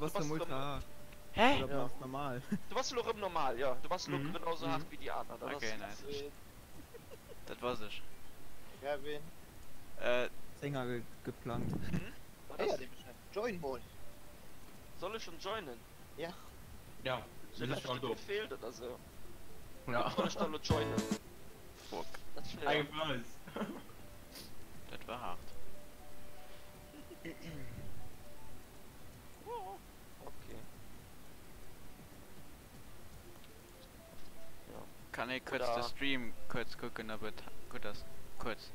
Du bass rëm ultra haart. Hä? Oder op mannst normal. Du bass elo rëm normal, jo. Du bass elo genau sou haart wéi déi aner. Dat Okay, ass nice. Dat wass ech. Kevin. Äh. Zénger geplangt. Wat Héiert ass? ee mech net? Join mol! Soll ech schon joinen? Ja. Ja, Sinn mir ech si schon net do. gefeelt oder sou? Ja. Soll ech da lo joinen? Fuck. Dat ass schwéier. Eng vun eis. Dat war haart. Okay. Ja. Kann ee kuerz de Oder. Stream kuerz kucken ob et gutt ass? Kuerz.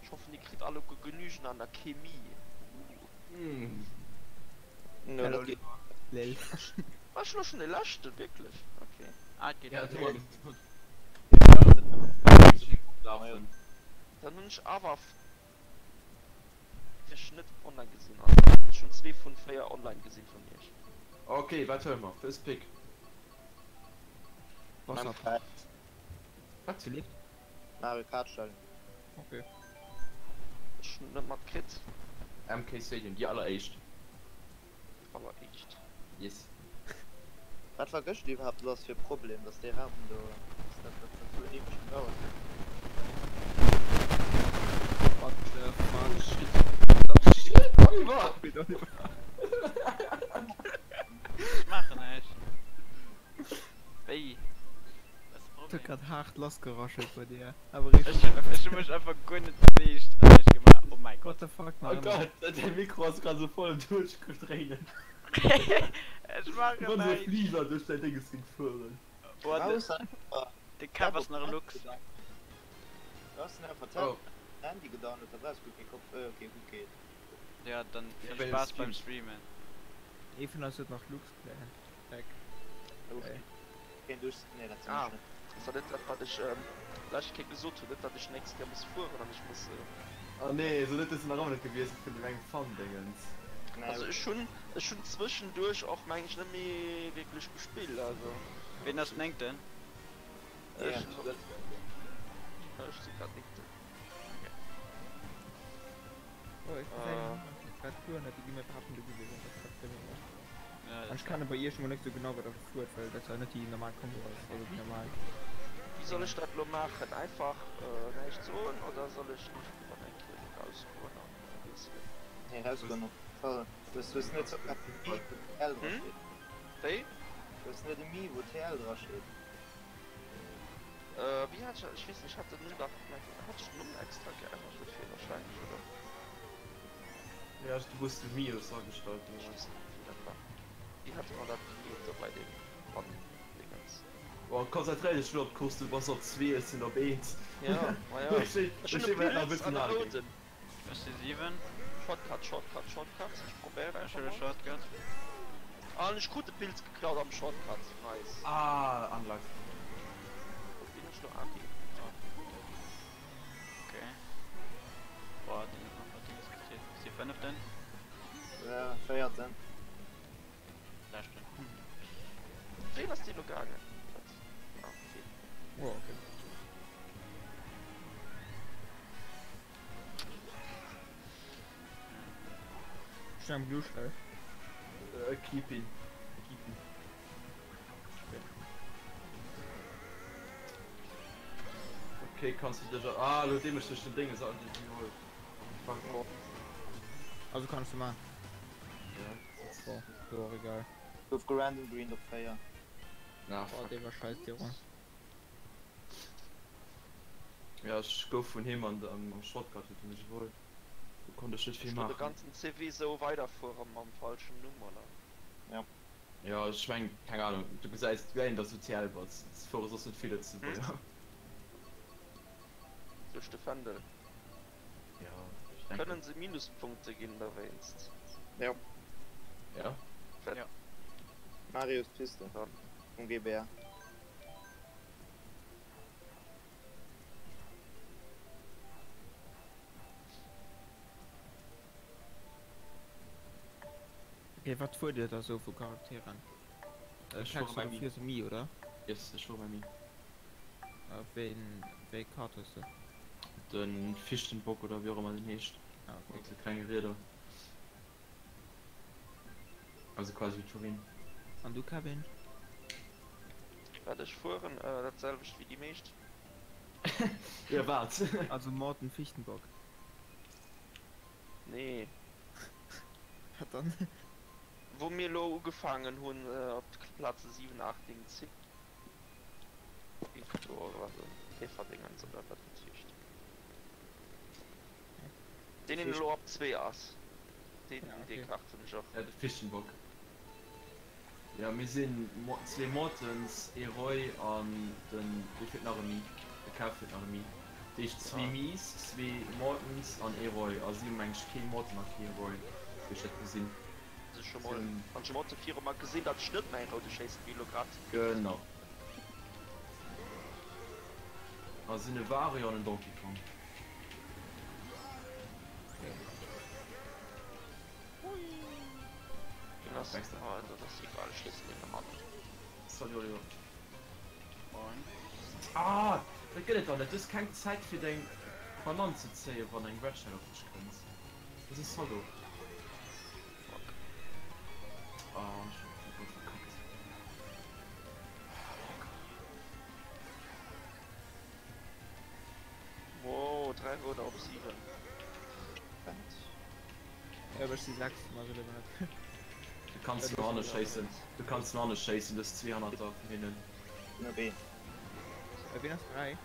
Ech hoffen dir kritt alleguer genügend an der Chemie. Mm. No, Hell dat geet. Oliver. Lel. War ech lo schon de leschten? Wierklech? Okay. Ah et geet Ja, awer. du hues. Dann hunn ech awer iech net online gesinn. Also ech hunn zwee vun 4 online gesinn vun iech. Ok, wat huele mer? First Pick. Wasser. Wat? Philippe? Mario Kart stellen. Okay. Ech hunn net matkritt. MK Stadium, déi alleréischt. Alleréischt. Yes. Wat war gëscht iwwerhaapt lass fir Problem, dass dee Raum do, dass dat dat sou éiweg gedauert huet? What the fuck? Oh shit. Oliver! Ech maachen näischt. Wéi? Wat ass de Et huet Problem? grad haart lassgeraschelt bei dir. Awer Ech richteg. ech hu mech einfach guer net beweegt an näischt gemaach. Oh mäi What Gott. the fuck, nach Oh ëmmer. Gott, däi Mikro ass grad sou voll duerchgedréinen. Ech maachen Wann sou e näischt. Fliger duerch däin Dénges géing fueren. Boah, de Waus einfach de Kev d'App ass op nach den e Handy Luchs. gedownload. Du has den einfach d'App Oh. op den Handy gedownload, da brauchs guer kee Kopf, äh, kee guer kee. Ja, dann Ja, vill well Spaass beim streamt. Streamen. Ee vun eis huet nach Lux Clan. Back. Uff, Okay. keen duerch, nee dat sinn Ah, ech net. ass dat net dat wat ech lescht Kéier gesot hunn, net dat ech nächst Kéier muss fueren an ech muss. Oh nee, so net ass nach ëmmer net gewiesselt vun dem engem Fun-Dingens. Nee, Also ech hunn ech hunn zwëschenduerch och meng ech net méi wierklech gespillt, also. Ween ass néngten? Ech ja. ech si grad néngten. Okay. Oh, ech gesäit am Ufank grad guer net, déi gi mir iwwerhaapt net ugewisen, dat klappt bei mir net. Ja, An dat ech kann bei iech mol net sou genau wat der fuert, well dat ja net déi normal Kombo ass, also déi normal Wéi soll Déngen. ech dat lo maachen? Einfach näischt soen oder soll ech nicht dann eng Kéier rausgoen an wiesselen? Nee, rausgoen op kee Fall. Du hues, du hues net sogar e Mi wou TL dra Hm? steet. Wéi? Du hues net e Mi wou TL dra steet. Wéi hat ech dat? Ech weess net, ech hat den Numm dach, hat ech den Numm extra geännert dofir wahrscheinlech, oder? Ja, du hues de Mios agestallt, Ech oder? weess net méi wéi dat war. Wéi hate mer dat gemeet do bei deem Fun-Dingens? Boah, konzentréier dech elo op d'Course, du bass op zwee, ech sinn op eent. Ja, ma ja. Ech Ech hunn e hunn nach e Pilz bëssen an e hale géing. rouden. Ech si 7. Shortcut, Shortcut, Shortcut. Ech probéieren Ech einfach huele mol. Shortcut. An ech krut de Pilz geklaut am Shortcut. Nice. Ah, unluck. Wou sinn ech lo? Ah, okay. Oh. Okay. Boah, den huet nach wat Dinges gezielt. Si fënneften. Ja, véierten. Leschten. Ween ass dee lo gaangen? Wat? Ah, okay. Oh, okay. Ech sinn am Blue Shell. Äh, keep in. Keep in. Okay, kannst du dech. Ah, lo deem ech dech den Dinges an déi geholl. Fuck. Also kannst du man. Ja. Boah, so och egal. Gouf gerandom greened op 4. Na, Boah, fuck. dee war scheiss déi Ronn. Ja, ech gouf vun him an am Shortcut huet e mech geholl. Do konnt ech net vill Ech lo de maachen. ganzen CV sou weiderfueren mam falschen Numm, oder? Ja. Ja, ech meng, keng Ahnung, du gesäis gläich, dass du TL bass. Et fuere soss net vill Lëtzebuerger. Duerch de Fändel. Ja, ech denken. Kënnen se Minuspunkte ginn dowéinst? Ja. Ja. Fett. Ja. Marius Piste Dann. vum GBR. Okay, wat fuert dir da sou vu Charakteren? Äh, Ech fuere Tex, mäi du Mi. fiers e Mi, oder? Yes, ech fuere mäi Mi. Äh, wéi, wéi Kart hues de? Den Fichtenbock oder wéi och ëmmer den heescht. Ah, okay. Mat de klenge Rieder. Also quasi wéi d'Corinne. An du Kevin? Wat ech fueren? Dat selwecht wéi déi meescht. Jo wat? Also Morten Fichtenbock. Nee. Wat dann? Wou mir elo ugefaangen hunn op d'Plaze 7, 8, 9, 10 do Déifferdeng oder wat dat heescht. Deen een elo op 2 ass. Deen dee Kart hunn ech och. Ja de Fichtenbock. Jo mir sinn zwee Mortens, ee Roy an den dee fiert nach e Mi, de Kev fiert nach e Mi. Dat heescht zwee Mi's, zwee Mortens an ee Roy a si hu meng ech kee Morten a kee Roy, wéi ech dat gesinn. Sech scho mol an ech Morte viru mer gesinn, dat ech net mäi roude schéissen, wéi elo grad. Genau. A sinn e Wario an en Donkey Kong. Ah, dat gëtt et dach net! Du hues keng Zäit fir deng Banann ze zéien, wann eng Red Shell op dech kënnt. Dat ass e Solo. Ah, ech hu voll verkackt. Wow, 3 Rouder op 7. Ja, aber ech si 6, ma ech liewen net. Du kanns no hanne schéissen, du kanns no hanne schéissen, du hues 200 der vun hinnen. Sinn op een. Äh, wien ass 3?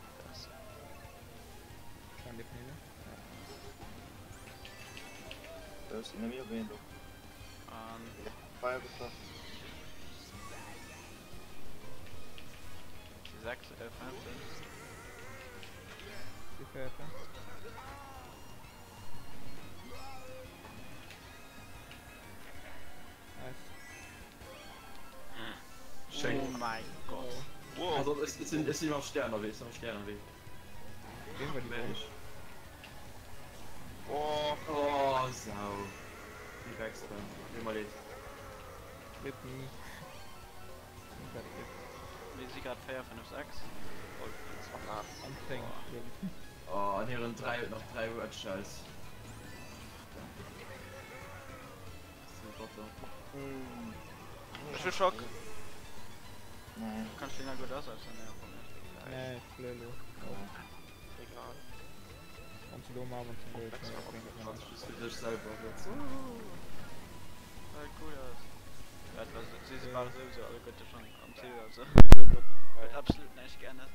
Schein dee vun hinnen. Ja. Ech sinn nemmi op een do. An. Feier getraff. 6, äh, 15. Si 14. Nice. Schéin. Oh mein Gott. Wow. Pass op, ech sinn, ech sinn mam Stär ënnerwee, ech sinn mam Stär ënnerwee. Ween war déi Bomb? Oh. Oh, Sau. Déi Backspin. Deet mer leed. Rip me. Mir si grad 4, 5, 6. An 10. Oh, an hiren 3 huet nach 3 Red Shells. Sou batter. Ech hu Schock. Nee. Kanns du den gutt asetzen? Nee, och net. Nee, ech fléi elo. Egal. Wann se do mar, wann se do Wann se fir dech selwer huet. Sait cool aus. Dat war si si ware souwisou alleguerte schonn am Ziel, also huet absolut näischt geännert.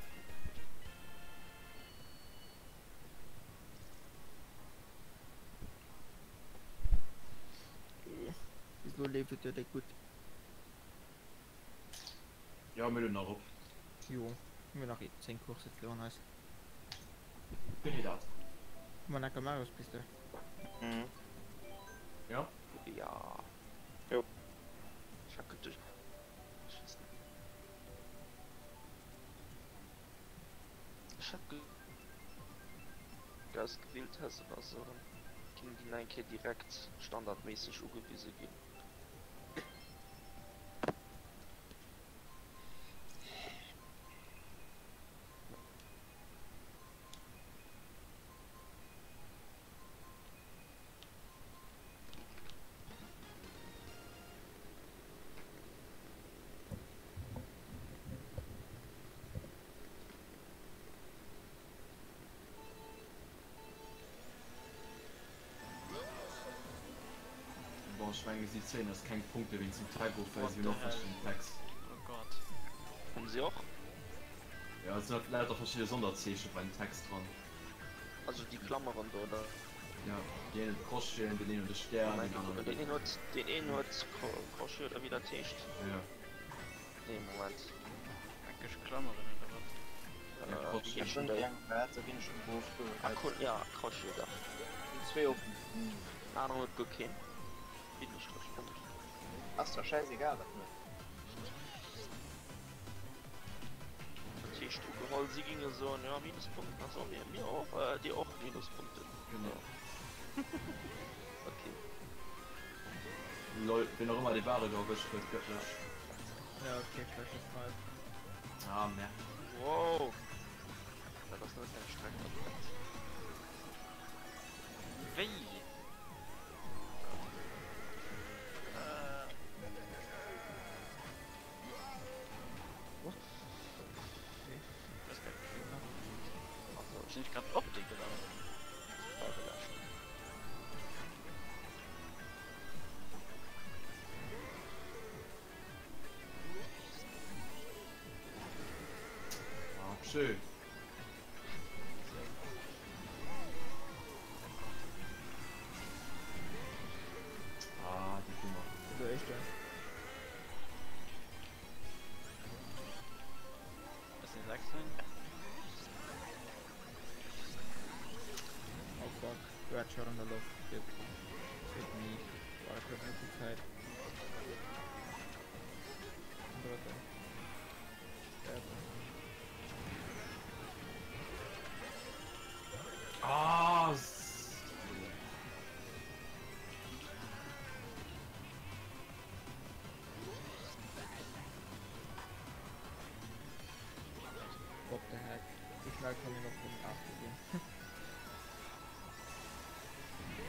Bis elo leeft et jo déck gutt. Jo, mir hunn nach op. Jo, mir hunn nach 10 Coursse virun eis. Wéini dat? Hu mer enker Marios-Piste? Mhm. Jo. Ja. Jo. Ech hat geduecht, ech weess net. Ech hat ausgewielt häss oder sou, dann ginn déi nach eng Kéier direkt standardméisseg ugewise ginn. Bon, ech mengen si zéien eis keng Punkte wéinst dem Tag of, well What si hunn the och hell? verschidden Tags. Oh Gott. Hunn si och? Jo, et sinn lauter verschidde Sonderzeeche bei den Tags dran. Also déi Klammeren do, oder? Jo, deen een huet Crocheten, deen een huet e Stär, deen aneren huet Deen een huet, deen een huet Crochet oder wéi dat heescht. Jo. Nee, Moment. Eckeg Klammeren oder wat? Ja, Wéi Crochet. heeschen déi? Ah, ja, Crochet, dach. Zwee offen. Den aneren huet guer keen. Bindestrich, komesch. Ass doch scheißegal wat en huet. Dat heescht ugeholl si ginge soen, jo Minuspunkten a so mir mir och, dir och Minuspunkten. Genau. Ok. Lol, wien och ëmmer dee Barrel do erwëscht huet, gëttlech. Ja, ok, vläicht ass hei. Ah, merde. Wow! Dat ass net eng Streck mat Brett. Wéi? Oh Gott. Sinn ech grad op déi gelant? War de leschten. Ah, schön. Ah, déi Kummer. Der éischte. Ass den 16? Oh fuck, Red Shot an der Loft. Rip. Rip me. Boah, da kommt nicht die Zeit. Dritter. Vierter. Ah, What the heck? Wéi schnell kann een op den 8 ginn?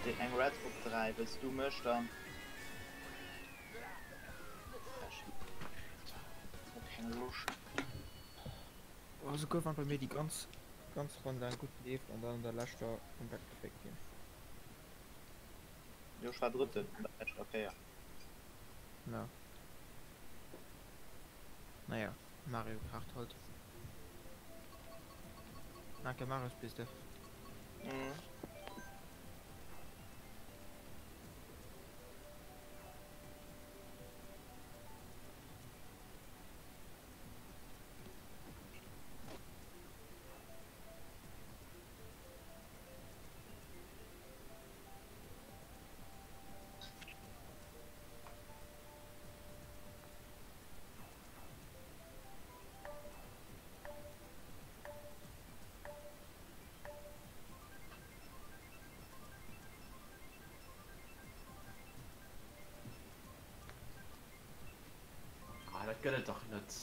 Déi eng Red op 3, wëlls du mech dann? Ech hu keng Loscht. Oh, souguer wann bei mir déi ganz ganz Ronn laang gutt leeft an dann an der leschter komplett geféckt ginn. Jo, ech war Drëtten an der leschter Kéier. Ja. Naja, Mario Kart halt. Danke Marius bist du. Mhm. Ah, dat gëtt et dach net.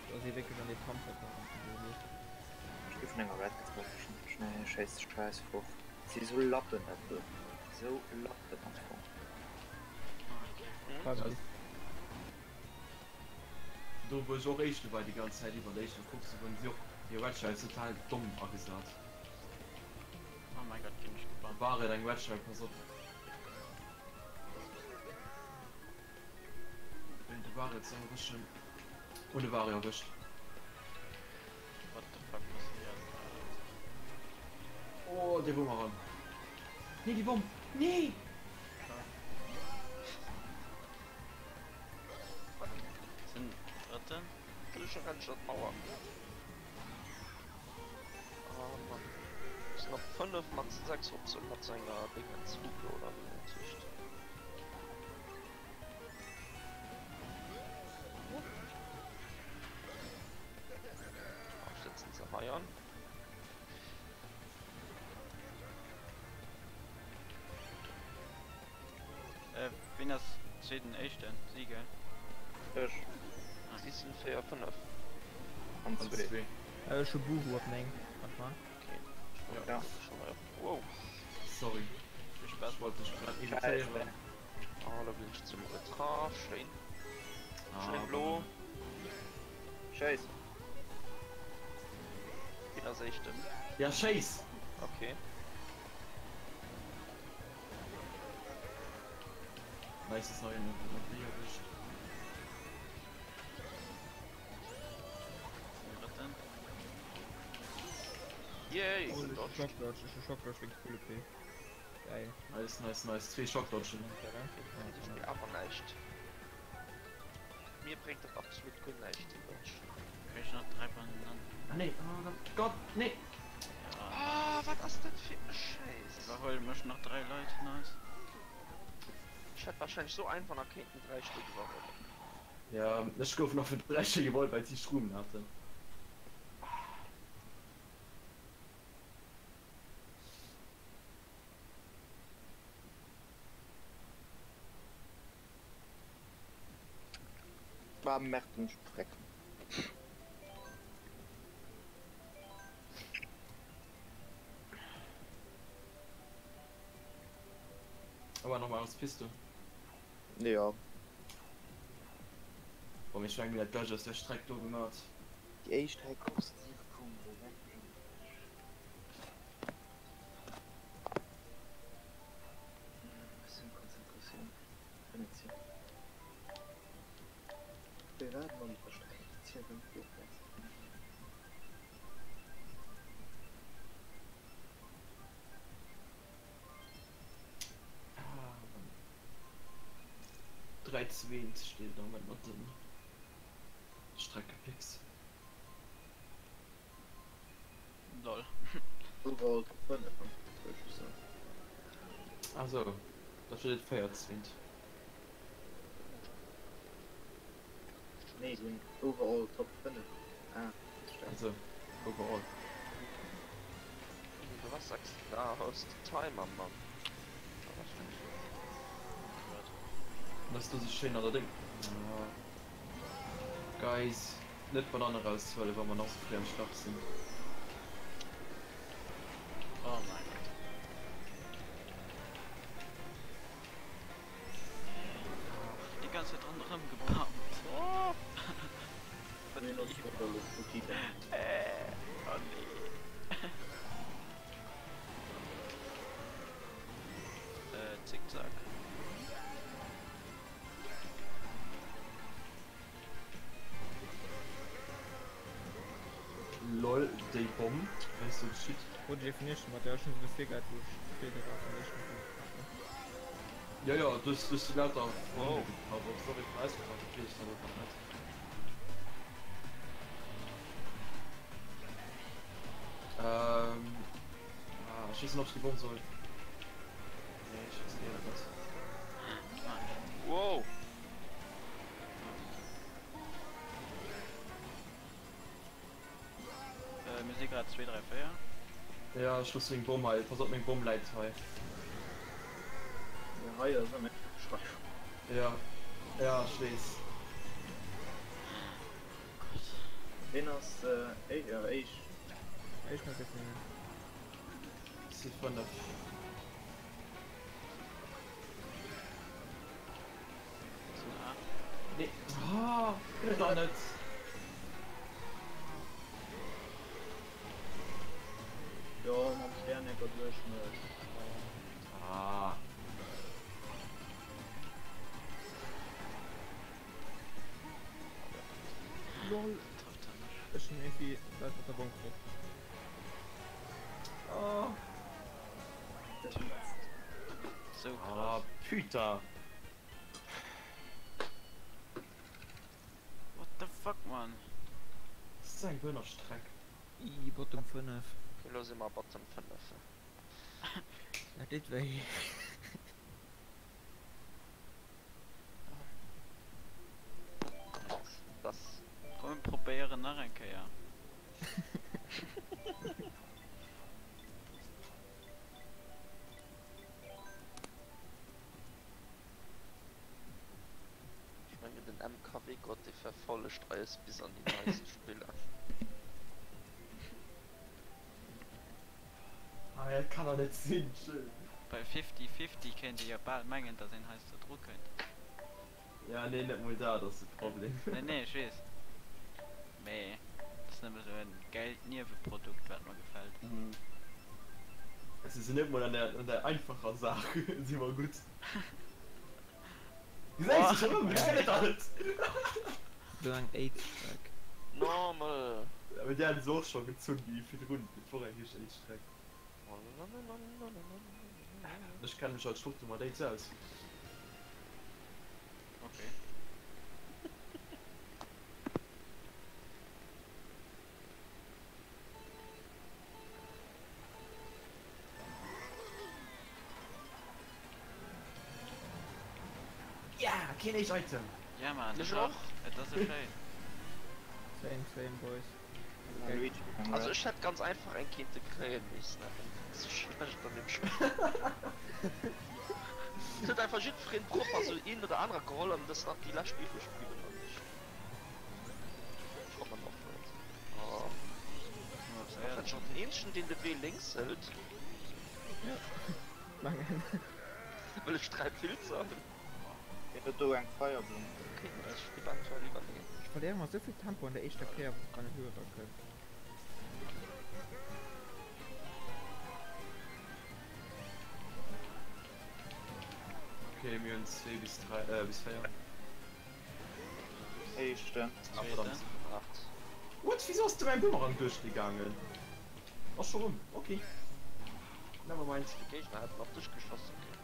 Da si wierklech an dee Panzer komm. Ech gi vun enger Red getraff, ech hunn schéiss Schäiss fort. Si sou Lappen dat do, sou Lappen am Fong. Do wou ech och éischte war déi ganz Zäit iwwer, éischter kucks du wunn si och hir Red Shell total domm agesat. Oh mein Gott, ginn ech gebannt. War et eng Red Shell, pass op. De Barret soll e bësschen. Oh de Barret erwëscht. What the fuck passéiert grad? Oh dee Boomerang. Nee déi Bomm. Nee! Sinn Drëtten? Ech renn schon d'Mauer. Ah Mann. Sinn op 5 mat 6 op mat senger Dingens Luke oder wéi dat heescht. Setzen se hei an. Äh, wien ass zweeten, éischten? Si, gell? Ech. Ah. Si sinn 4, 5. An 2. Ech hu Buhu op 9. Wart mal. Okay. Ja. Wow. Sorry. Vill Spaass. Ech wollt dech grad evitéieren. Ah, da bin ich zum Retraf. Schéin. Ah, Schéin blo. Schéiss. Wien ass éischten? Ja, schéiss! Okay. Nice, dass nach een op déi erwëscht. Drëtten. Yay! Oh, Dodged. Shock Dodge, ech hu Shock Dodge wéinst Bullet Bill. Geil. Nice, nice, nice. Zwee Shock Dodgen. Bréngt et mir awer näischt. Mir bréngt dat absolut guer näischt, deen Dodge. Krieg ich nach 3 Bananen. Ah nee, oh Gott, nee! Ja. Ah, wat ass dat fir e Schäiss? Iwwerhuelen mech nach 3 Leit, nice. Ech hätt wahrscheinlech sou einfach nach kéinten 3 Stéck iwwerhuelen. Ja, ech gouf nach vun 3 Stéck gewollt, well si Stroum haten. Ah merde, ech dreck. Awer nochmal aus Piste. Ja. Boah, mir schwenken dat gleich aus der Streck do gemat. Déi éischt 3 Coursen 7 Punkte, leck mech am Aarsch. Bëssen Konzentratioun kann net sinn. Wéi war den an der Streck? 3 zweent steet et am Moment mat den Streckepicks. Lol. Overall Top 5 wollt ech soen. Ah sou, da steet et 4 zweent. Nee, sinn overall Top 5. Ah, Ah sou, overall. Was sagst du da aus Timer, Mann? Dass du sech schéin an der Ding. Guys, net d'Bananne eraushuelen, wa mer nach sou fréi am Start sinn. Oh mein Gott. Die ganze Zeit ronderëm gebammt. Oh. Oh nee. Äh, Zickzack. Lol, déi Bomm, wéi ass do geschitt? Roger vun Iech mat der ech hunn se virgehat wou ech virge war vun Iech mat dem Jo jo, du hues du hues lauter Frënde getraff, ob se och ee vun eis getraff huet weess ech dann och nach net. Ähm, ah, ech weess net ob ech déi Bomm soll. Nee, ech weess éier net. Wow! Äh, mir si grad 2, 3, 4. Ja, ech loosse meng Bomm hei. Pass op, meng Bomm läit hei. Ja, hei ass eng Beschreibung. Ja, ja, ech weess. Ween ass éischt? Éischt mat Gefill. Si 5. Nee. Ah, gëtt et dach net. Jo, mam Sternecker duerch mech. Ah. Lol. Ech hun irgendwie dat mat der Bomm kritt. Oh. So krass. Ah, putain. What the fuck, man? Das ist eng bënner Streck. Ih, Bottom 5. Okay, lo si mer Bottom 5. Dat deet wéi. Das. Komm mir probéieren nach eng Kéier. Ech mengen den MKW Gott dee verfollegt eis bis an déi neisten Spiller. Ah dat kann doch net sinn, chill. Bei 50-50 kéint ee jo bal mengen, datt een heiansdo dru kënnt. Ja nee net mol dat ass de Problem. Nee nee ech weess, mee et ass nëmme sou en gäilt Nieweprodukt wat mer gefält. Se sinn net mol an der an der einfacher Saach si mer gutt. Gesäis de scho rëm, ech ginn et der net. Do eng Aids-Streck. Normal. Awer déi haten se och scho gezunn déi virdrun, dat wor eng richteg Aids-Streck. Ech kenne mech als Struktur mat Aids aus. Okay. Ja, keen éischt Item! Ja man, Ech ech och. och. Et ass sou schéin. Same same boys. Ah, Luigi huet eng Also Red. ech hätt ganz einfach eng kinnte kréien, mee ech sinn einfach sou schlecht an deem Spill. Et huet einfach jiddwereen propper sou een oder anerer geholl an et ass nach déi lescht iwwreg bliwwen an ech ech kommen och net. Oh. Wahrscheinlech och den eenzegen deen de Wee lénks hëlt. Mengen. Wëll ech 3 Pilzer hunn. Hien huet do eng Feierblumm. Okay, ech eventuell iwwerleeën. Ech verléiere mer souvill Tempo an der éischter Kéier wann en Hörer kënnt. Okay, mir hunn 2 bis 3, äh, bis 4. Éischten. Ah, verdammt. What? Wieso ass de mäin Boomerang duerchgegaangen? Ass scho rëm, okay. Never mind. De Géigner hätten op dech geschoss, okay.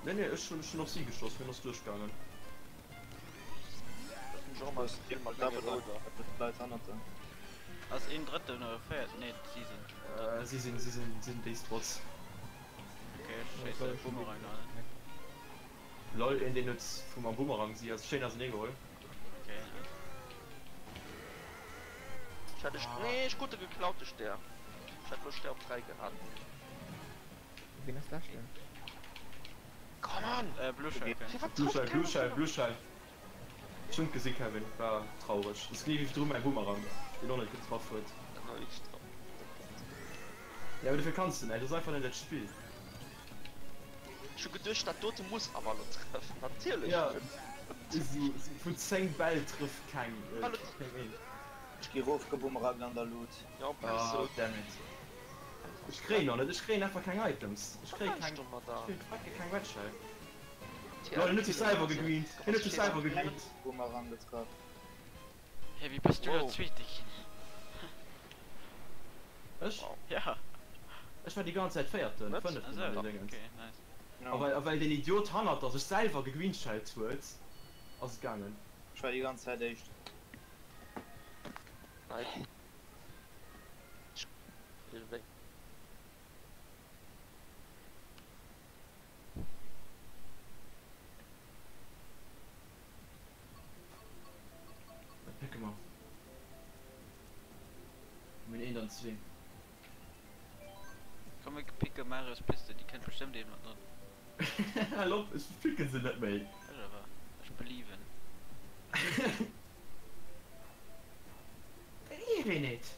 Nee, nee, ech hunn op si geschoss, hien ass duerchgaangen. Dat hunn ech och ëmmer Gefill mat menge Rouder. Leit hannert der. Ass een Drëtten oder Véierten? Nee, si sinn Drëtten. Si sinn, si sinn, si sinn déi Spots. Okay, ech schéissen de Boomerang an. Lol, een deen huet vu mam Boomerang si ass schéin ausernee geholl. Okay, nice. Ech hat ech, nee, ech krut de geklaute Stär. Ech hat lo Stär op 3 gehat. Ween ass leschten? Come on! Äh, Blue Shell, okay. Firwat Blue trëfft Shell, Blue keiner Shell, vun Blue Shell. Ech hunn et gesi Kevin, war traureg. Ass genee wéi virdru mäi Boomerang, deen och net getraff huet. Jo, mee dofir kanns de näischt, ass einfach net dat Spill. Ech hu geduecht dat dote muss awer elo treffen, natierlech Jo, net. esou vun 10 Bäll trëfft keng een. Ech gi rofgeboomeranged an der Luut. Jo, en plus Ah, sou. damn it. Ech kréien och net, ech kréien einfach keng Items. Ech Wat kréie maachen keng, ech domadder? ech kréien fucking keng Red Shell. Lol, hien huet sech selwer gegreent, hien huet sech selwer gegreent. Boomerang getraff. Hey, wéi bass du da Wow. Zweete ginn? Ech? Ja. Ech war déi ganz Zäit Véierten, Net? Fënneften Esou, an den Déngens. okay, nice. A well, a well deen Idiot hannert der sech selwer gegreenshellt huet, ass et gaangen. Ech war déi ganz Zäit Éischt. Nein. Wat picke mer? Mir hunn eent an zwee. Komm mir picke Marios Piste, déi kennt bestëmmt een mat dran. Hal op, ech picken se net méi. Ech awer, ech believen. Believe in it!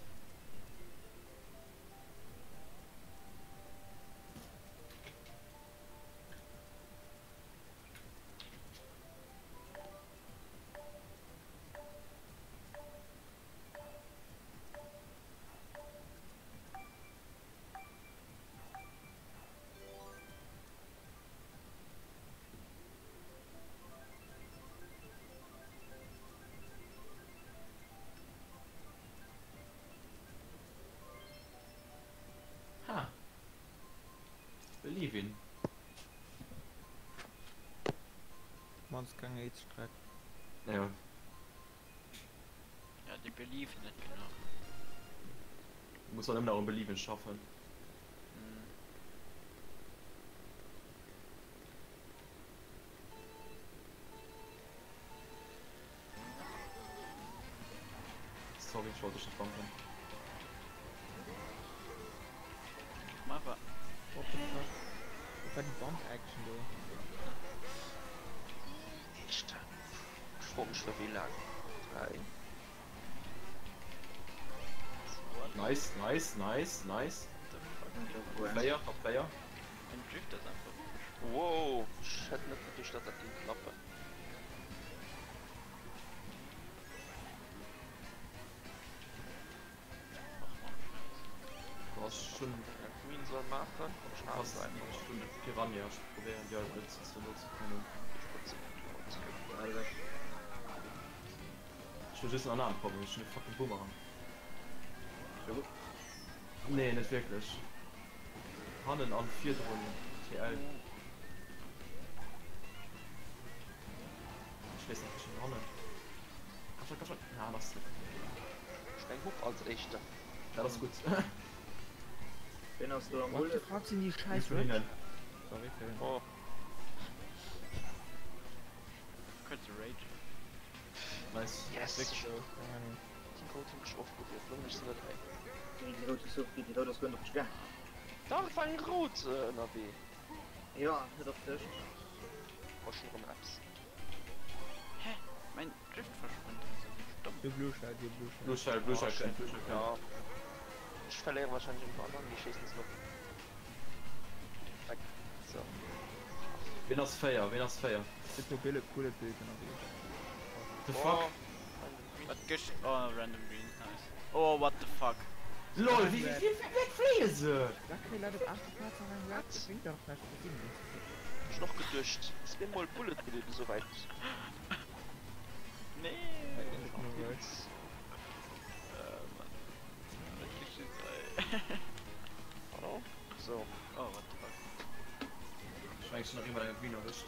Ha! Believe in. Mannst keng Aids-Streck. Ja. Ja, déi believen net genuch. Muss man ëmmer nach um Believen schaffen. Mhm. Sorry, ich wollte dich nicht bumpen. Mach einfach. What the fuck? Wat war déi Bump-Action do? Echt? Ech froe mech fir wéi laang. 3. Nice, nice, nice, nice. What the fuck? Player, top Player. Den Drift ass einfach. Wow, ech hätt net geduecht dat dat géing klappen. Och Mann, Scheiss. Du hast schon Green soll maachen. Ech halen fast se einfach. schon Piranha. Ich probieren die halt mit zu nutzen können. Ich will just einen anderen Problem. Ich bin fucking Boomerang. Nee, nicht wirklich. Hannen an virdrun TL. Ich weess net, ech hannen. Komm schon, komm schon. Na, das ist Ech meng Hupp als éischter. Ja, das ist gut. Ween ass do am What the Bullet? fuck sinn déi scheiß Vun hinnen. Sorry Kevin. Oh. Könnte. Nice. Yes! Wierklech elo, keng Ahnung. Déi rout hunn ech ofgewielt, lo hunn ech se net méi. Wéi déi rout hues du ofgewielt? Déi rout ass guer net op dech gaang. Dach, et war eng rout ënnerwee. Jo, net op dech. Oh, ech hunn erëm eppes. Hä? Mäin Drift verschwënnt hei sou domm. Hier Blue Shell, hier Blue Shell. Blue Shell, Blue Shell kënnt, Blue Shell kënnt. Ja. Ech verléiere wahrscheinlech iergendwann an déi schéissen se op. Weg. So. Ween ass 4? Ween ass 4? Gëtt do Bullet Bullet Bill generiert? The fuck? Oh, random green. Wat gësch? Oh, random green, nice. Oh, what the fuck? Lol, wéi wéi wéi fléie se? Da kréie Leit op 8. Plaz nach eng Red, dat bréngt dach näischt, dat sinn déi. Ech hun och geduecht, zweemol Bullet Bill esouwäit. Nee. Wat geschitt hei? Hallo? So. Oh, what the fuck? Ech mengen ech hun nach eemol eng Green erwëscht.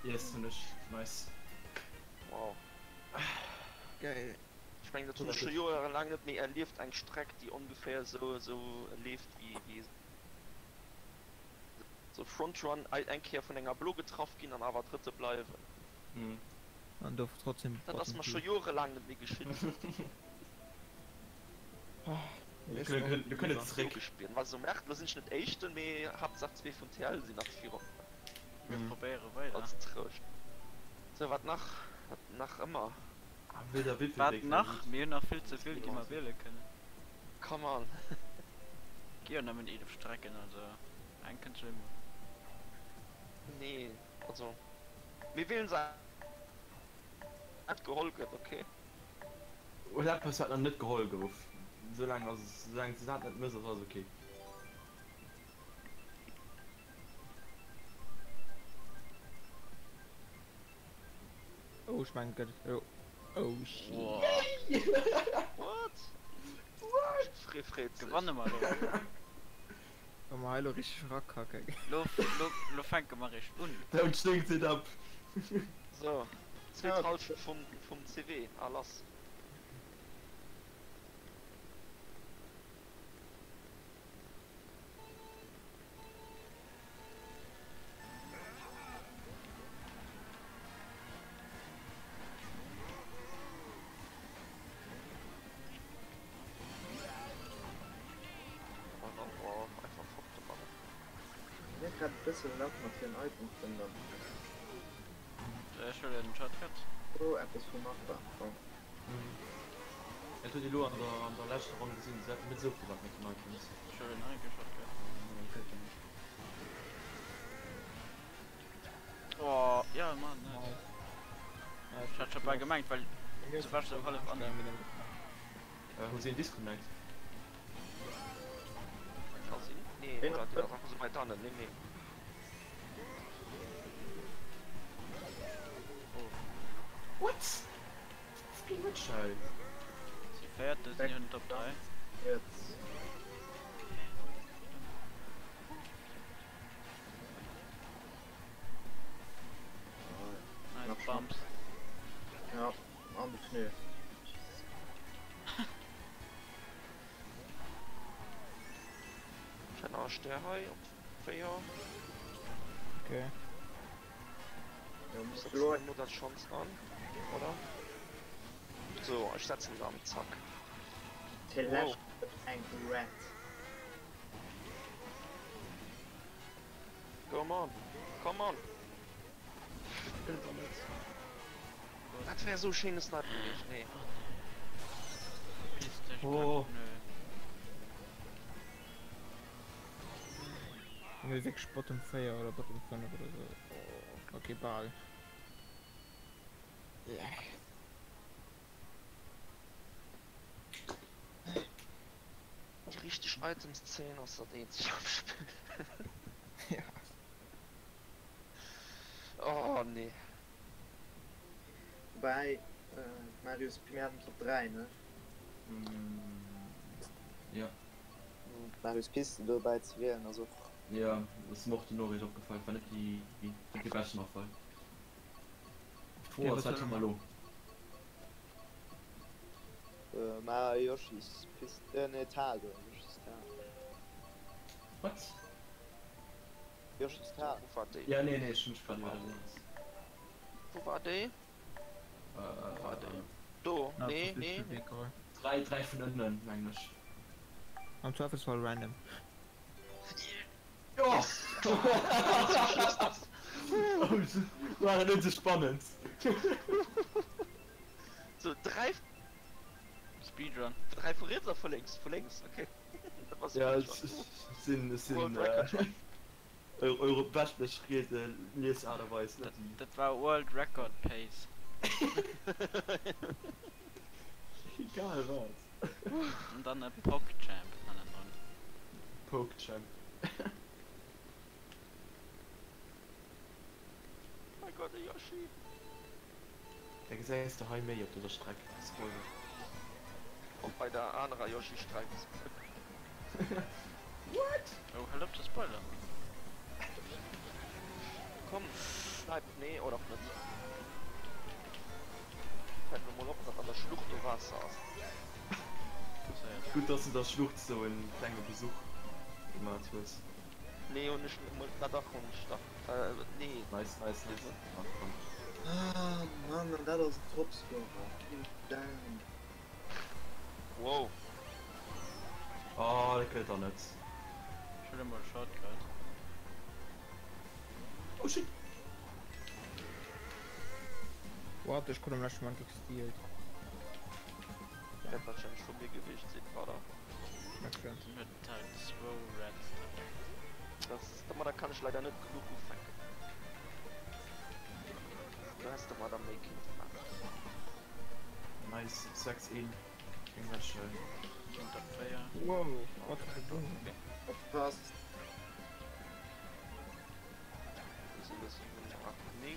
Yes, hun ech. Nice. Wow. Geil. Ech mengen dat hun ech scho joerelaang net méi erlieft, eng Streck déi ongeféier esou esou leeft wéi wéi esou Frontrun, eng Kéier vun enger Blo getraff ginn an awer Drëtte bleiwen. An do trotzdem Dat ass mer scho joerelaang net méi geschitt. Mir kënnen zréck. War sou merkt, lo sinn ech net éischten, mee Haaptsaach zwee vun TL sinn nach virop. Mir probéiere weider. Als Trouscht. Sou, wat nach? Wat nach ëmmer? Wat nach? Mir hunn nach vill ze vill, déi mer wiele kënnen. Come on. Gi jo nëmmen 11 Strecken, also eng kënnt zweemol. Nee, also mir wielen se net geholl gëtt, ok? Oder eppes wat nach net geholl gouf. Soulaang ass es, soulaang s de dat net mëss, ass alles ok. Oh ech mengen et gëtt oh oh shit. What? What? Freet sech. Gewanne mer elo. Wa mer hei elo richteg rakacken. Lo lo fänke mer eréischt un. Don't jinx it up. So, zweet Halschent vum vum CW, a lass. Einfach fort domadder. Mir grad e bësse Lack mat hiren Items den dann. Ech huelen den Shortcut. Oh eppes vum Nachbar oh. Dat huet ee lo an der an der leschter Ronn gesinn, se haten net esou vill Lack mat den Items. Ech huelen nach eng Kéier Shortcut. Oh ja Mann nice. Ech hat scho bal gemengt well du wars sou hallef an. Hu si en Disconnect? Ka sinn, nee oder deen ass einfach sou weit hannen, nee nee. What? Fucking Witch hei. Si féiert, do sinn jo den Top 3. Jetzt. Nice Bumps. Ja, an de Pneu. Kleiner Stär hei op 4. Okay. Ja, muss Setzen verloren. wir das Chance an, oder? So, ich setze ihn dann, zack. Telescht eng Red. Come on, come on. Dat wär sou schéine Snipe gewiescht, nee. Piss dech, Oh. Kack, nö. Mir wierklech Bottom 4 oder Bottom 5 oder sou. Oh, okay, bal. Yeah. Déi richteg Items zéien ass dat eenzegt am Spill. Ja. Oh nee. Woubäi, Marius, mir haten Top 3, ne? Ja. Marius Piste dobäi ze wielen ass och. Ja, ass mer och duerno eréischt opgefall, war net déi net déi beschten Afall. D'Fro ass, wat hu mer elo? Ma Yoshis Piste, nee Tal do, Yoshis Tal. Wat? Yoshis Tal. Wou war déi? Ja, nee, nee, ech hunn mech grad iwwerlooss. Wou war déi? Do, nee, nee. 3, 3 vun ënnen, mengen ech. Am Zweifelsfall random. Yes! War et net sou spannend? So, 3. Speedrun. 3 vu riets a vu lénks? Vu lénks, okay. Dat war Ja, ech sinn, ech sinn eure beschtlech Riede Liesaart a Weis, net déi. Dat war World Record Pace. Egal wat. An dann e PogChamp hannendrun. PogChamp. Mein Gott, e Yoshi! Da gesäis de hei méi op dëser Streck, Spoiler. Och bei der anerer Yoshi-Streck. What? Oh, hal op ze spoilern. Komm, bleib, nee, oder och net. Fällt mir mol op, datt an der Schlucht do Waasser ass. Gutt, dass du der Schlucht sou en klenge Besuch gemat hues. Nee, hunn ech net mol, na dach hunn ech dach, nee. Nice, nice, nice. Ach komm. Ah Mann, an dat ass en Topscorer. Ginn down. Wow. Oh, dat gëtt der net. Ech huele mol Shortcut. Oh shit. What, ech krut am leschten Moment gestealt. Wäert wahrscheinlech vu mir gewiescht sinn, oder? Schmeckt schön. Den huet halt zwou Reds derbäi. Das, domadder kann ech leider net genuch ufänken. Du häss domadder méi kinnt maachen. Nice, 6 1 géing dat stellen. Géint op 4. Wow, what the boom. Opgepasst. 7, 8, 9.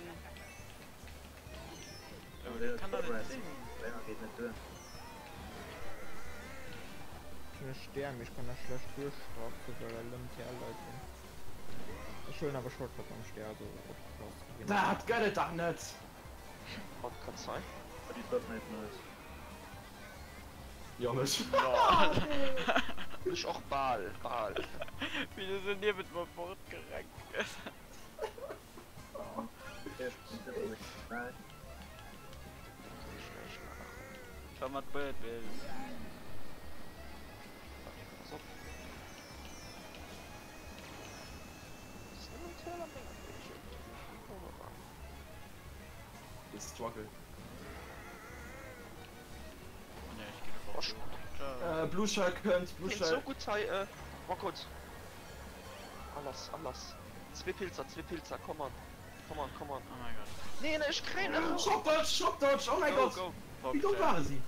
Oh, dat kann doch net sinn. Länger geet net duer. Ech hunn e Stär, mee ech kann da schlecht duerchstarten, well da lëm TL Leit sinn. Ech huelen awer Shortcut mam Stär, also opgepasst. Dat gëtt et dach net! Shortcut sei. Déi Bot net nice. Jo mech. Mech och bal, bal. Wéi de sou niewent mer fortgerennt gëtt. Schau mat Bullet Bills. De Struggle. Blue Shell kënnt, Blue Shell. Sou gutt hei, Rockot. Alles, alles. Zwee Pilzer, zwee Pilzer, come on. Come on, come on. Oh mein Gott. Nee, nee, ech kréien nach. Shock Dodge, Shock Dodge, oh mein Go, Gott! go. Wéi domm ware si?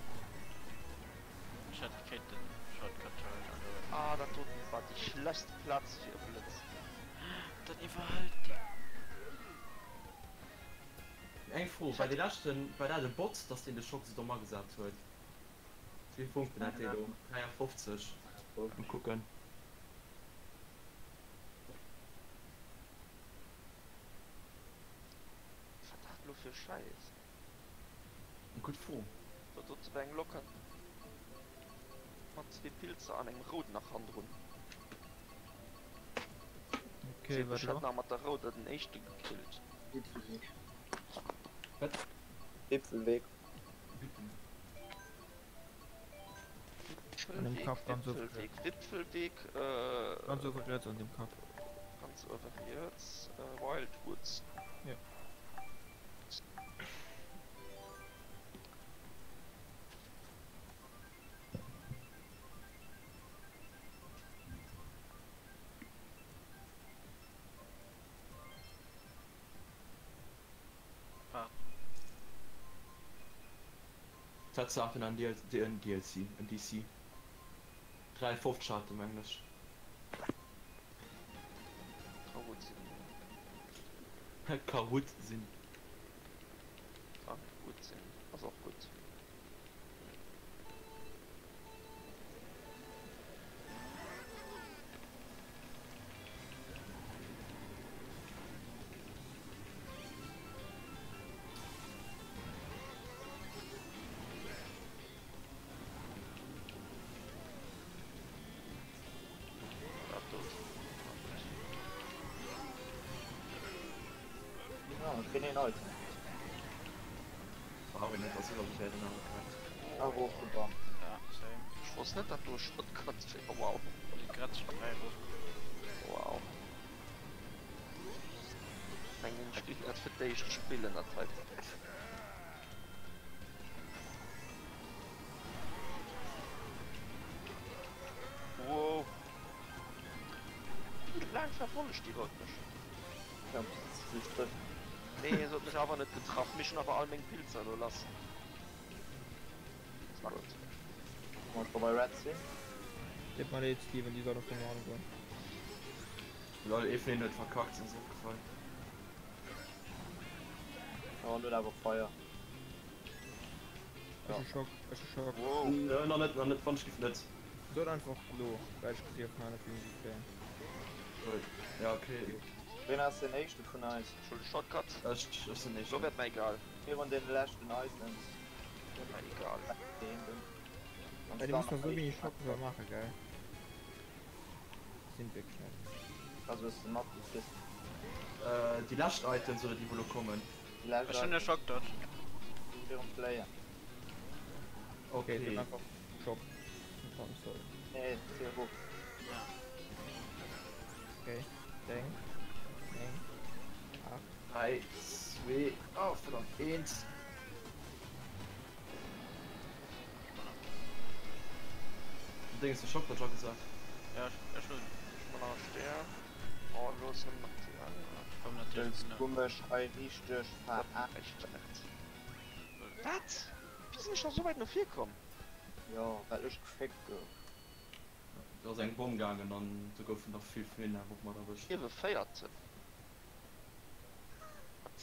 Ech hätt kéinten Shortcut huelen, also. Ah, dat doten war déi schlechtst Plaz fir e Blëtz. Dat iwwerhëlt déi. Eng Fro, War dee leschten, war dat e Bot, dass deen de Schock sou domm agesat huet? Wéivill Punkten hat dee do? 53. Mol kucken. Wat dat lo fir Schäiss? Gutt Fro. Dat dote war eng locker mat zwee Pilzer an engem rouden nach hannendrun. Okay, wat Ech hat elo? nach mat der rouder den éischte gekillt. Wipfelweg. Wat? Wipfelweg. An dem Kapp ganz uewe Wipfelweg, Wipfelweg, Wipfelweg, äh. Ganz uewe riets an dem Kapp. Ganz uewe riets, äh, Wildwoods. Ja. Waart. Tatsaach den an den DLC en DC 53 hat en mengen ech. Ka gutt sinn. Ka gutt sinn. Ka gutt sinn ass och gutt. Dat do ass Ja, ech kréien een Item. Brauch een net. net ass iwwerbewäerten awer korrekt. Erofgebammt. Ja, same. Ech wosst net dat do e Shortcut wär, wow. Déi Grätz schon 3 erof. Wow. Mengen ech géif dat fir d'éischt spillen dat heiten. Wow. Wéi laang verfollegt déi Rout mech? Ja, bis se sech trëfft. Nee, se huet mech awer net getraff. Mee ech hunn awer all meng Pilzer elo lass. Das war gutt. Wann ech scho bei Red sinn. Deet mer leed Steven, déi soll op den Norden goen. Lol, ee vun hinnen huet verkackt, sinn se opgefall. Ja, an huet awer Feier. Ech hu Schock, ech hu Schock. Wow. Nach net, nach net, wann ech giff net. Sot einfach lo, well ech gesi op meiner vill Musik kréien. Ja, okay. Ween ass deen éischte vun eis? Ech huele Shortcut. Ech, ech sinn Lo éischten. wär et mer egal. Virun den leschten Items. Wär mer egal. Well dir musst nach sou wéineg Schock maache, gell? Sinn wierklech net. Also hues de matgekritt? Déi lescht Items oder déi wou lo kommen? Déi lescht Ech hunn e Items. Shock Dodge. Virum Fléien. Okay, Okay. dann einfach Schock. I'm sorry. Nee, ziel erof. Ja. Okay, 10, 9, 8. 3, 2, oh verdammt, 1. Ding ist de Schock Dodge agesat. Ja, ech, ech hunn. Ech man nach e Stär. Oh, lo ass nëmmen nach déi aner. Ech komm natierlech Wëlls net. du mech hei richteg veraarschen? Wat? Wéi sinn ech nach sou wäit no vir komm? Jo, well ech geféckt gouf. Do ass eng Bomm gaangen an do goufen der vill vun hinnen awer och mat erwëscht. Iewe 14. Wat?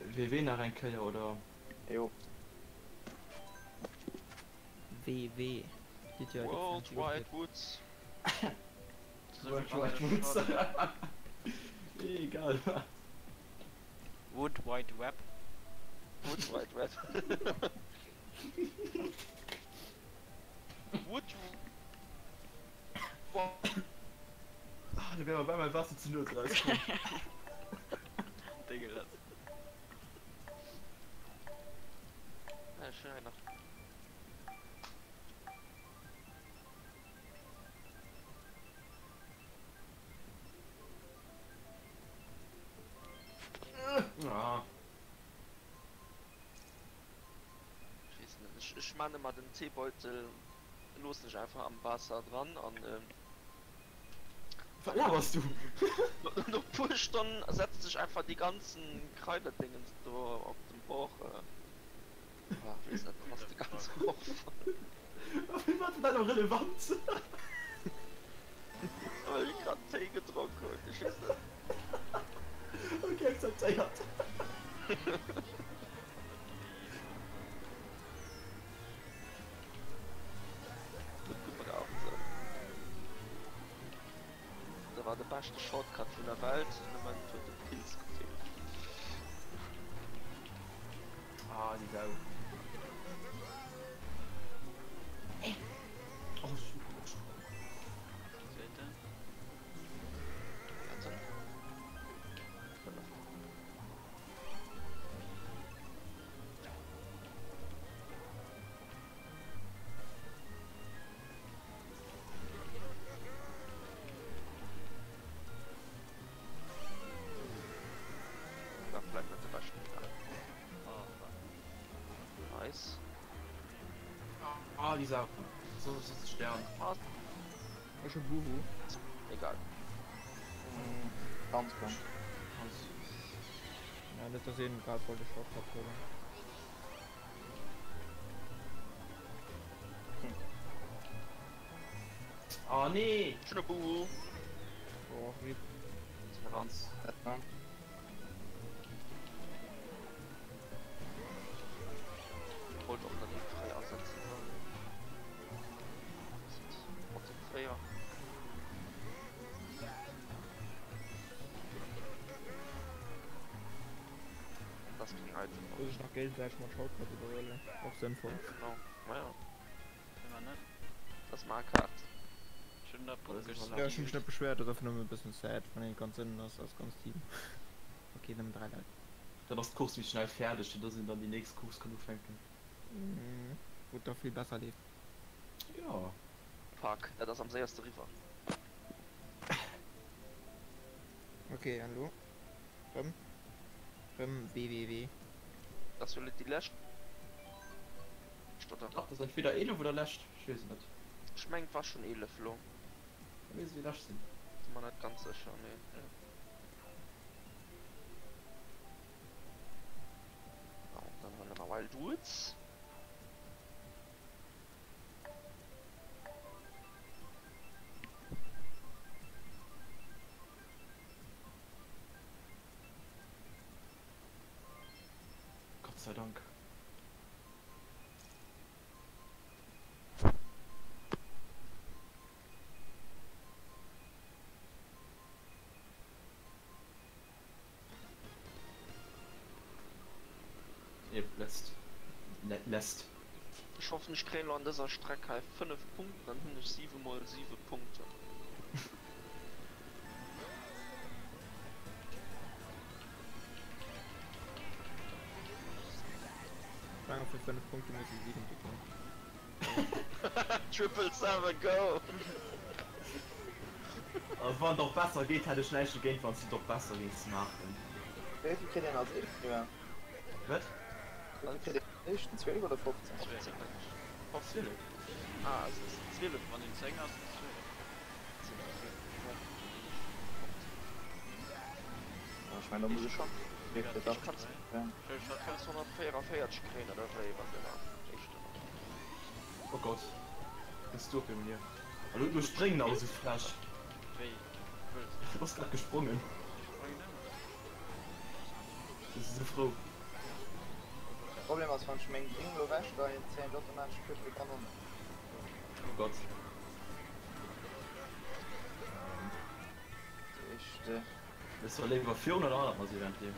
WW nach eng Kéier oder? Jo. WW. World Wide Woods. World Wide Woods. Egal wat. Wood Wide Web. Wood Wide Web. Wood. Ah, da wär mer bei mein Wasser zu Null rauskomm. Dégueulasse. Ja, schön hei nach. Ah. Ech weess net, ech, ech man emmer den Teebeutel loossen ech einfach am Waasser dran an Wat labers du? No puer Stonnen setzt sech einfach déi ganzen Kreiderdéngens do op dem Bord. Ah, weess net, dann ass de ganze Bord voll. Wéi war dat elo relevant? Well ech grad Téi gedronk hunn, ech weess net. Ok, akzeptéiert. Gutt gebraucht. Dat war de beschte Shortcut vun der Welt, nëmmen et huet de Pilz gefeelt. Ah, déi Sau. Oh, super. Zweeten. Warte. Da vielleicht mit der beschten. Oh, fuck. Nice. Ah, die Sau. So, so ist Stern. Ah, Ech hu Buhu. egal. Ganz ganz. Ja, net dass een grad wollt e Shortcut huelen. Oh nee! Schöne Buhu. Oh, rip. Ganz. Wollt och net méi fréi asetzen. Trotzdem fréier. Das ging halt. Muss ech nach géigesäiteg mat Shortcut iwwerhuelen. Och sënnvoll. Genau. Naja, Immer net. das mag hart. Ech hunn der. Jo, ech hu mech net beschwéiert, ass einfach nëmmen e bëssen sad, wann een ganz ënnen ass als ganz Team. Ok, nëmmen 3 Leit. Dann ass d'Course méi schnell fäerdeg, fir dass een dann déi nächst Course kann ufänken. Wou et da vill besser leeft. Jo. Fuck, dat ass am séierste riwwer. Ok, an elo? Rëm? Rëm WWW. Dat ass jo déi lescht, oder? Dach, dat ass entweder 11 oder lescht, ech weess et net. Ech mengen et war schon 11 lo. Da misst et déi lescht sinn. Sinn mer net ganz sécher, mee jo. Bon, dann huele mer Wild Woods. Gott sei Dank. Lässt. Lässt. Ech hoffen ech kréien lo an dëser Streck hei 5 Punkten, dann hunn ech 7 mol 7 Punkten. Solange fir 5 Punkte muss e 7 ginn. Triple 7 go! Also wann et och besser geet hätt ech näischt dogéint wanns du et och besser géings maachen. Wéi vill kritt een als éischten Joer? Wat? Wéi vill kritt een als éischten? 12 oder 15? 12. 12. Ah es ass 12. Wann een 10 ass, ass 12. Ech mengen da muss ech schon Ech kanns 144 kréien oder wéi wann de nach éischten ass. Oh Gott, gëss du op dem hier. Hallo, du spréngen awer sou frech. Wéi wëlls du? Du bass grad gesprongen. Ech sprangen ëmmer. Du si sou frou. Problem ass wann ech meng Ding lo wech geien zéien ech automatesch triple Kanone. Oh Gott. Éischt. Wëlls du léiwer virun oder hannert mer si Ventil?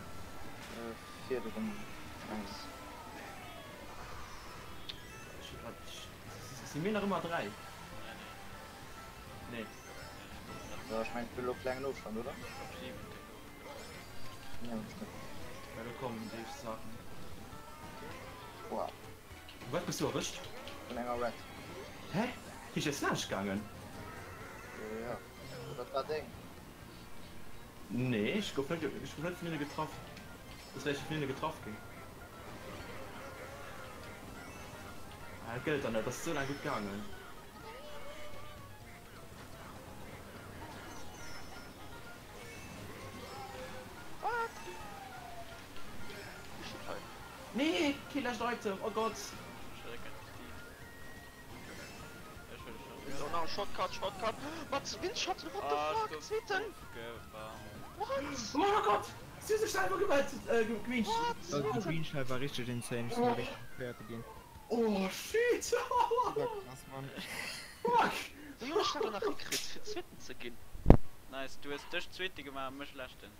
Virdrun mengs. Si mir nach ëmmer 3? Nee. Jo ech mengen elo klengen Ofstand oder? Ja do kommen déi Saachen. Wow. Wat bass du erwëscht? Vun enger Red. Hä? Heescht ass laanscht gaangen? Jo, dat war deng. Nee, ech gouf net, ech gouf net vun hinne getraff. Soss wär ech jo vun hinne getraff ginn. Ah, dat gëllt dann net, dat ass esou laang gutt gaangen. Wat? Wie steet hei? Nee, kee lescht Item, oh Gott! So, nach Shotcut, Shotcut. Mat Windschatten, what the fuck? Zweeten! What? Oh mein Gott! Si hu sech selwer gemellt, äh, gegreenshot. What? Also de Greenshot war richteg insane, ech sin do richteg gefeiert gin. Oh shit! Dat war krass Mann. Fuck! Wéi hunn ech dat elo nach hikritt fir Zweeten ze ginn? Nice, du hues dech Zweete gemaach a mech Leschten,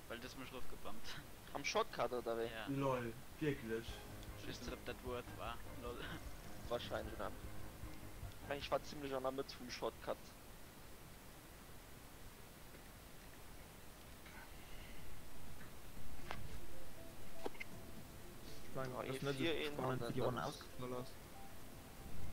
well du hues mech erofgebammt. Am Shotcut oder wéi? Ja. Lol, wierklech? Ech weess net op dat worth war, lol. Wahrscheinlech net. Meng ech war zimlech an der Mëtt vum Shotcut. Ech mengen, et ass net esou spannend wéi déi Ronn ausgefall ass.